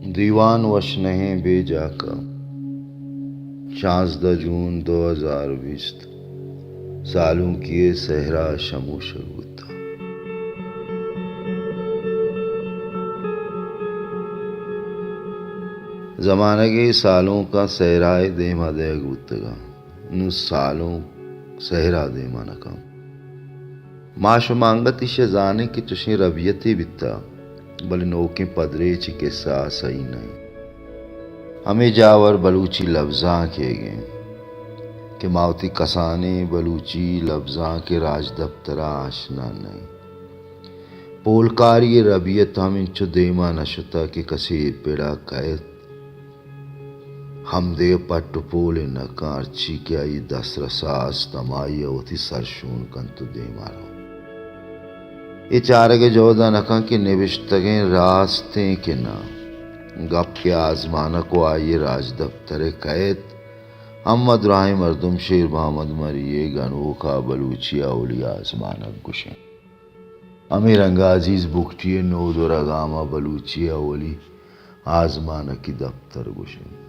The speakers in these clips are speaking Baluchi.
دیوان وش نہ ایں بے جاکا۔ شانزدہ جون دو ہزار بیست، سالونکی ءِ صحرا شموشگ بوتگ۔ زمانگے سالونکاں صحرا ءِ دیما دئیگ بوتگاں، نوں سالونک صحرا دیما نہ کن۔ ما شما انگت ایشی ءَ زانیں کہ چشیں ربیتے بیتہ، بلے نوکیں پدریچ ءِ کسہ ءَ سہی نہ اِنت۔ ہمے جاور بلوچی لبزانک ئیگ اِنت کہ ما وتی کسانیں بلوچی لبزانک ءِ راجدپتر ءَ آشنا نہ ایں۔ پولکاری ءِ ربیت ہم انچو دیما نہ شتہ کہ کسے اے پڑ ءَ کئیت ہمدگہ پٹ ءُ پولے نہ کن، ہرچی کہ آئی ءِ دسترس ءَ است، ہمائی ءَ وتی سرشون کنت ءُ دیما روت۔ اے چارگ ءِ جہد ءَ نہ کن کہ نبشتگیں راست ایں کہ نہ۔ گپ کہ آزمانک ءُ آئی ءِ راجدپتر ءِ کئیت، ہم ما دراہیں مردم شیر محمد مری ءِ گنوک ءَ بلوچی ءِ اولی آزمانک گوش ایں۔ ہمے رنگ ءَ عزیز بگٹی ءِ نود ءُ رگام ءَ بلوچی ءِ اولی آزمانکی دپتر گوش ایں۔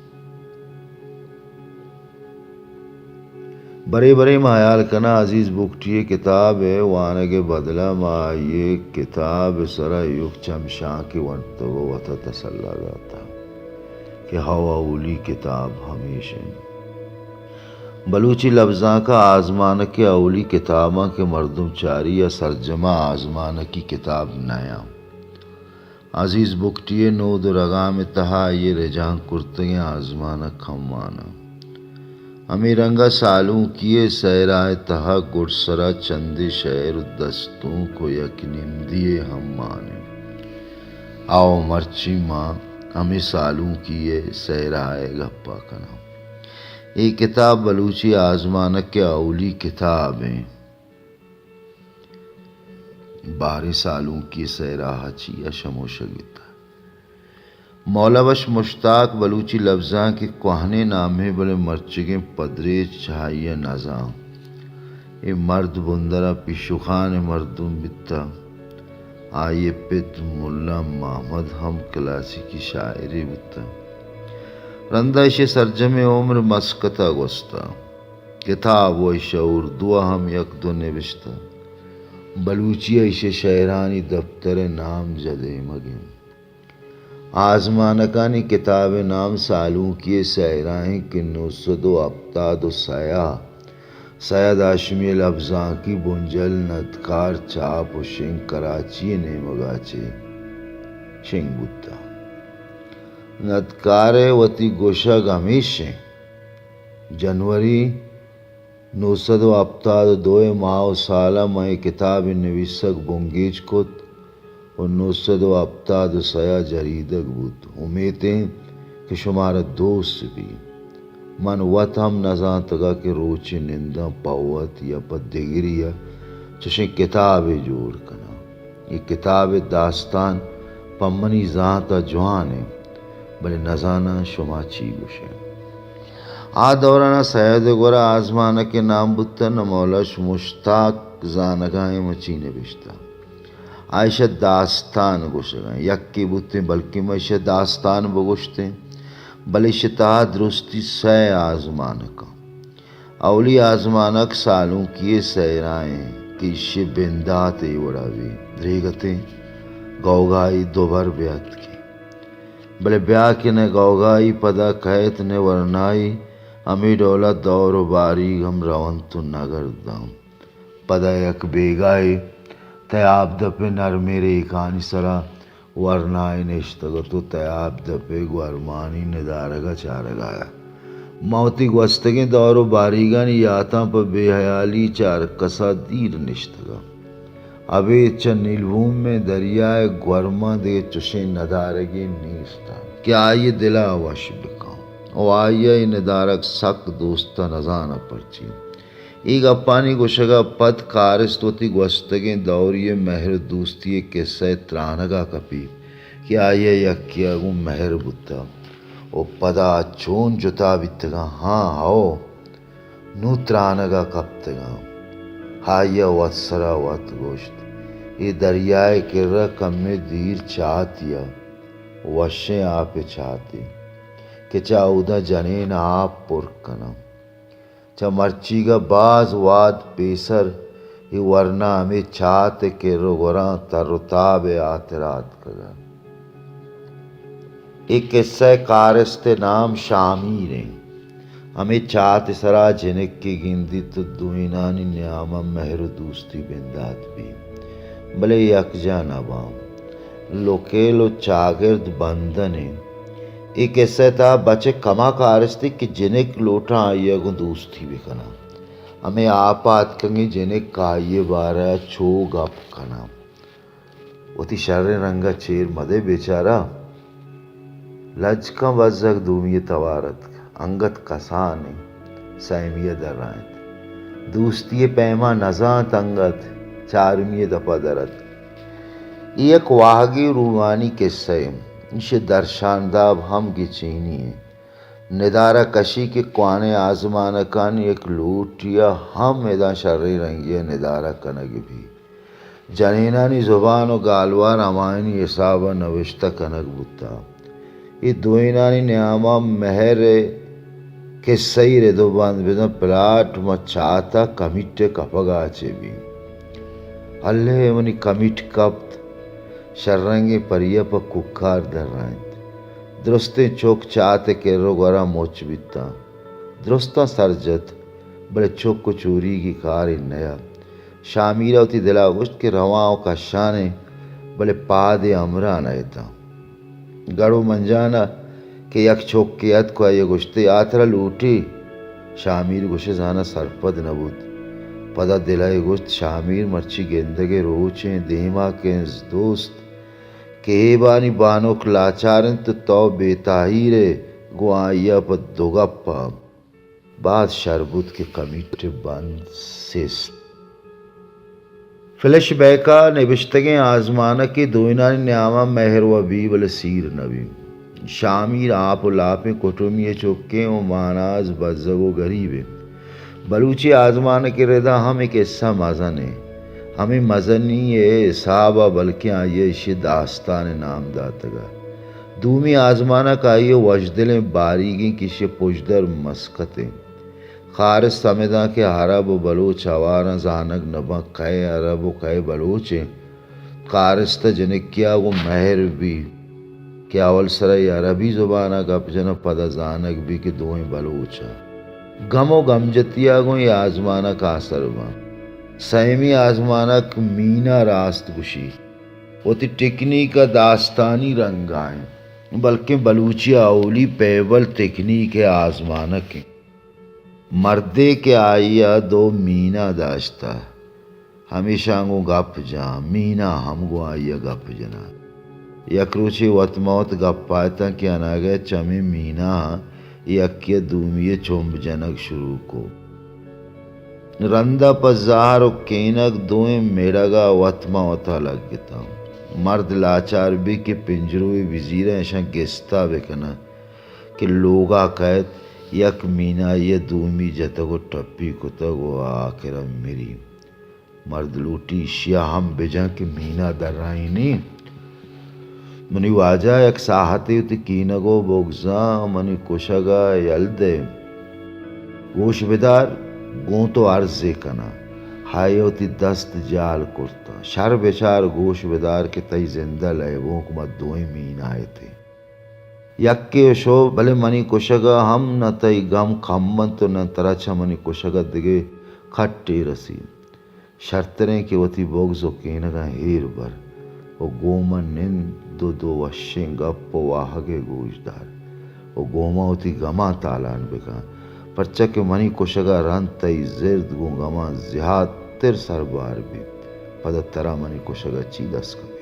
برے برے ما ہیال کناں عزیز بگٹی ءِ کتاب ءِ وانگ ءِ بدل ءَ ما آئی ءِ کتاب ءِ سرا ایوک چمشانکے ونتگ ءُ وت ءَ تسلا داتگ کہ ہو اولی کتاب ہمیش اِنت۔ بلوچی لبزانک ءِ آزمانک ءِ اولی کتاباں کہ مردم چاری ءَ سرجم ءَ آزمانکی کتاب نہ اَنت۔ عزیز بگٹی ءِ نود ءُ رگام ءِ تہا آئی ءِ رجانک کرتگیں آزمانک ہم مان اَنت۔ ہمے رنگ ءَ سالونکی ءِ صحرا ءِ تہا گڈسر ءَ چندے شئیر ءُ دستونک ءُ یک نمدی یے ہم مان اِنت۔ آؤ مرچی ما ہمے سالونکی ءِ صحرا ءِ گپ ءَ کناں۔ اے کتاب بلوچی آزمانک ءِ اولی کتاب اِنت۔ باریں سالونکی ءِ صحرا ءَ چیا شموشگ بیتگ۔ مولا بخش مشتاق بلوچی لبزانک ءِ کوہنیں نامے، بلے مرچیگیں پدریچ چہ آئی ءَ نزانت۔ اے مرد بندر ءَ پیشوخان ءِ مردم بیتگ۔ آئی ءِ پت ملا محمد ہم کلاسیکی شاعرے بوتگ۔ رند ءَ ایشی ءِ سرجمیں عمر مسقط ءَ گوستگ۔ کتاب وَ ایشی ءَ اردو ءَ ہم یک دو نبشتہ، بلوچی ءَ ایشی ءِ شئیرانی دپتر ءِ نام جدیمگ اِنت۔ آزمانکانی کتاب ءِ نام سالونکی ءِ صحرا اِنت کہ نو سد ءُ ہپتاد ءُ سئے ءَ سید ہاشمی ءِ لبزانکی بنجل ندکار چاپ ءُ شنگ کراچی ءِ نیمگ ءَ چہ شنگ بوتگ۔ ندکار ءِ وتی گوشگ ہمیش اِنت، جنوری نو سد ءُ ہپتاد ءُ دو ءِ ماہ ءُ سال ءَ من اے کتاب ءِ نویسگ بنگیج کت ءُ نو سد ءُ ہپتاد ءُ سئے ءَ جریدگ بوت۔ امیت اِنت کہ شمارا دوست بیت۔ من وت ہم نزانتگ کہ روچے ننداں پہ وت یا پہ دگرے ءَ چشیں کتابے جوڑ کناں۔ اے کتاب ءِ داستان پہ منی زانت ءَ جوان اِنت، بلے نزاناں شما چی گوش ئے۔ آ دوران ءَ سید ءِ گور ءَ آزمانک ءِ نام بوتہ، نہ مولا بخش مشتاق زانگ ءَ اِنت من چی نبشتہ۔ آ ایشی ءَ داستان گوشگ ءَ اِنت۔ یکے بوتیں، بلکیں من ایشی ءَ داستان بگوشتیں، بلے ایشی ءِ تہا درستی سئے آزمانک اَنت۔ اولی آزمانک سالونکی ءِ سئیرا اِنت کہ ایشی ءِ بندات اے وڑا بیت، دریگتیں گوگائی دوبر بہ اتکیں۔ بلے بیا کہ نہ گوگائی پدا کئیت نہ ورنائی، ہمے ڈول ءَ دور ءُ باریگ ہم رونت ءُ نگرداں۔ پدا یک بیگاہے تیاب دپ ءِ نرمیں ریکانی سرا ورنائے نشتگ ات ءُ تیاب دپ ءِ گورمانی ندارگ ءَ چارگ ءَ ات۔ من وتی گوستگیں دور ءُ باریگانی یاتاں پہ بے ہیالی چہ ہرکس ءَ دیر نشتگ آں۔ ابید چہ نیلبومیں دریا ءِ گورماں دگہ چشیں ندارگے نیست اَت کہ آئی ءِ دل ءَ وش بہ کن ءُ آئی ءَ اے ندارگ سک دوست اَت، نزاناں پرچے۔ اے گپانی گوشگ ءَ پد کارست وتی گوستگیں دوری ءِ مہر ءُ دوستی ءِ کسہ ءِ ترانگ ءَ کپیت کہ آئی ءَ یکے ءَ گوں مہر بوتگ ءُ پدا چون جتا بیتگاں۔ ہاں، ہئو، نوں ترانگ ءَ کپتگاں۔ آئی ءَ وت سرا وت گوشت، اے دریا ءِ کرا کمے دیر چاتی ءَ وشیں آپ ءِ چاتے کہ چہ اودا جنین آپ پر کناں۔ چہ مرچیگ ءَ باز وھد پیسر اے ورنا ھمے چات ءِ کر ءُ گوراں تر ءُ تاب ءِ ھاترا اتکگ اَنت۔ اے کسہ ءِ کارست ءِ نام شامیر اِنت۔ ھمے چات ءِ سرا جنکے گندیت ءُ دوئینانی نیام ءَ مھر ءُ دوستی بندات بیت، بلے یکجاہ نہ باں۔ لوکیل ءُ چاگرد بندن اَنت۔ اے کسہ ءِ تہا بچک ھما کارست اِنت کہ جنک لوٹاں آئی ءَ گوں دوستی بکناں۔ ھمے آپ ءَ اتکگیں جنک آئی ءِ بارہ ءَ چو گپ کناں۔ وتی شریں رنگ ءَ چیر مدئے بیچارہ۔ لج کن بزگ دومی ءِ توار اتک۔ انگت کسان اِنت، سیمی ءَ درائینت۔ دوستی ءِ پیما نزانت انگت، چارمی ءِ دپ ءَ در اتک۔ اے یک واھگے روانی کسہ اِنت۔ ایشی ءِ درشانداب ھم گچینی اِنت۔ ندارہ کشی کہ کوانیں آزمانکانی یک لوٹی ءَ ھم ادا شریں رنگے ءَ ندارہ کنگ بیت۔ جنینانی زبان ءُ گالوار ھمایانی ھساب ءَ نبشتہ کنگ بوتاں۔ اے دوئینانی نیام ءَ مھر ءِ کسہ ئی رد ءُ بند بزاں پلاٹ ماں چات ءَ کمیٹ ءِ کپگ ءَ چہ بیت۔ الے منی کمیٹ کپت، شررنگیں پری ءَ پہ کوکار درائینت۔ درستیں چک چات ءِ کر ءُ گوراں مچ بیتاں۔ درستاں سر جت، بلے چک ءُ چوریگی کارے نیات۔ شامیر ءَ وتی دل ءَ گوشت کہ رواں ءُ کشان ایں، بلے پاد ءِ ھمراہ نہ اتاں۔ گڑ ءُ منجان ءَ کہ یک چکے اتک ءُ آئی ءَ گوشت ئے آ ترا لوٹی؟ شامیر گوش ئے زاناں سرپد نہ بوت۔ پدا دل ءَ گوشت شامیر مرچی گندگ ءِ روچ ایں، دیما کنز دوست کہ ھیبانی بانک لاچار اِنت ءُ تو بے تاھیر ئے گوں آئی ءَ پہ دو گپ ءَ۔ باز شر بوت کہ کمیٹ بند سست۔ فلش بیک ءَ نبشتگیں آزمانکے دوئینانی نیام ءَ مھر وَ بی بلے سیر نہ بی۔ شامیر آپ ءُ لاپیں کٹمی ءِ چکیں ءُ ماناز بزگ ءُ گریب اِنت۔ بلوچی آزمانک ءِ رد ءَ ھم اے کسہ مزن اِنت۔ ھمے مزنی ءِ ھساب ءَ بلکیں آئی ءَ ایشی ءِ داستان ءِ نام داتگ۔ دومی آزمانک آئی ءِ وشدلیں باریگیں کہ ایشی ءِ پژدر مسکت اِنت۔ کارست ھمداں کہ عرب ءُ بلوچ ھوار اَنت، زانگ نہ باں کئے عرب ءُ کئے بلوچ اِنت۔ کارست ءَ جنکے ءَ گوں مھر بی کہ اول سرا اے عربی زبان ءَ گپ جناں، پدا زانگ بی کہ دوئیں بلوچ اَنت۔ گم ءُ گمجتی ءَ گوں اے آزمانک آسر باں۔ سیمی آزمانک مینا راست گوشی، وتی ٹیکنیک ءَ داستانی رنگ ءَ اِنت، بلکیں بلوچی ءِ اولی پیبل تکنیک ءِ آزمانک اِنت۔ مردے کہ آئی ءَ دو مینا داشتہ، ھمیشاں گوں گپ جاں، مینا ھم گوں آئی ءَ گپ جناں۔ یک روچے وت ماں وت گپ ءَ اتاں کہ اناگہ چمے مینا یکے ءَ دومی ءِ چمب جنگ شروع کو۔ رند ءَ پہ زھر ءُ کینگ دوئیں مڑگ ءَ وت ماں وت ءَ لگتاں۔ مرد لاچار بی کہ پنجروے بزیراں، اشاں گستا بکناں کہ لوگ ءَ کئیت، یک مینائی ءَ دومی جتگ ءُ ٹپی کتگ ءُ آکر ءَ مری۔ مرد لوٹی ایشی ءَ ھم بجن کہ مینا درائینی۔ منی واجہ، یک ساھتے وتی کینگ ءُ بگزاں منی کشگ ءَ یل دئے۔ گوش بدار، گوں تو عرضے کناں۔ ھائے وتی دست جال کرتاں۔ شر بچار، گوش بدار کہ تئی زند ءِ لیبونک ما دوئیں مینا اتیں۔ یکے ءَ شو، بلے منی کشگ ءَ ھم نہ تئی گم کم اَنت ءُ نہ ترا چہ منی کشگ ءَ دگہ کٹے رسی۔ شرتریں کہ وتی بگز ءُ کینگاں ایر بر ءُ گوں من نند ءُ دو وشیں گپ ءُ واھگ ءَ گوش دار ءُ گوں من وتی گماں تالان بکن، پرچا کہ منی کشگ ءَ رند تئی زرد گوں گماں زیاتر سربار بیت، پدا ترا منی کشگ ءَ چی دست کپیت؟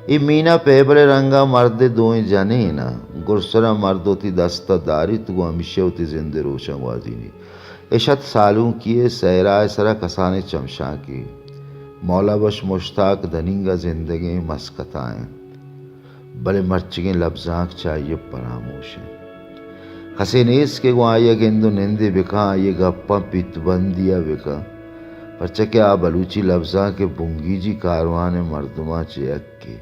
اے مینا پیبل ءِ رنگ ءَ مرد ءِ دوئیں جنین اَنت۔ گڈسرا مرد وتی دست ءَ داریت، گوں ھمیشی ءَ وتی زند ءِ روچاں گوازینیت۔ اِش اَت سالونکی ءِ سیرا ءِ سرا کسانیں چمشانکے۔ مولا بخش مشتاق دنیگا زندگیں مسکت ءَ اِنت، بلے مرچیگیں لبزانک چہ آئی ءَ پراموش اِنت۔ کسے نیست کہ گوں آئی ءَ گند ءُ نندے بکن، آئی ءِ گپاں پیت بندی ءَ بکن، پرچا کہ آ بلوچی لبزانک ءِ بنگیجی کاروان ءِ مردماں چہ یکے۔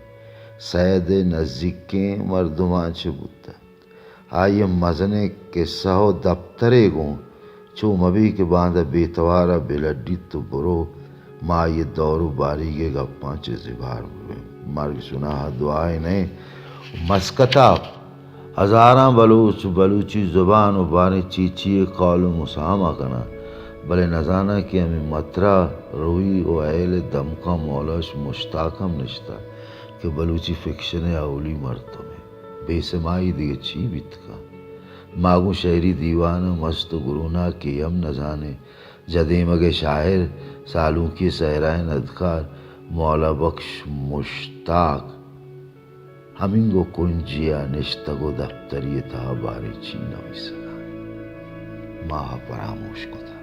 سید ءِ نزیکیں مردماں چہ بوتہ۔ آئی ءِ مزنیں کسہ ءُ دپترے گوں چو مہ بی کہ باندا بے توار ءَ بلڈیت ءُ برو، ما آئی ءِ دور ءُ باریگ ءِ گپاں چہ زبہر بہ بیں۔ مرگ چوناہا دعائے نہ اِنت۔ مسکت ءَ ہزاراں بلوچ بلوچی زبان ءُ باریں چیچی ءِ قول ءُ مساہمہ کناں، بلے نزاناں کہ ہمے مترا روی ءُ ہیل ءِ دمکاں مولاش مشتاق ہم نشتہ کہ بلوچی فکشن ءِ اولی مردمے۔ بے سمائی دگہ چی بیت کنت؟ ما گوں شعری دیوان ءَ مست ءُ گروناکے ہم نزانیں۔ جدیمگ ءِ شاعر، سالونکی ءِ صحرائیں ندکار مولا بخش مشتاق ہمینگو کنجی ءَ نشتگ ءُ دپتری ءِ تہا باریں چی نویسگ ءَ۔ ما فراموش کتہ۔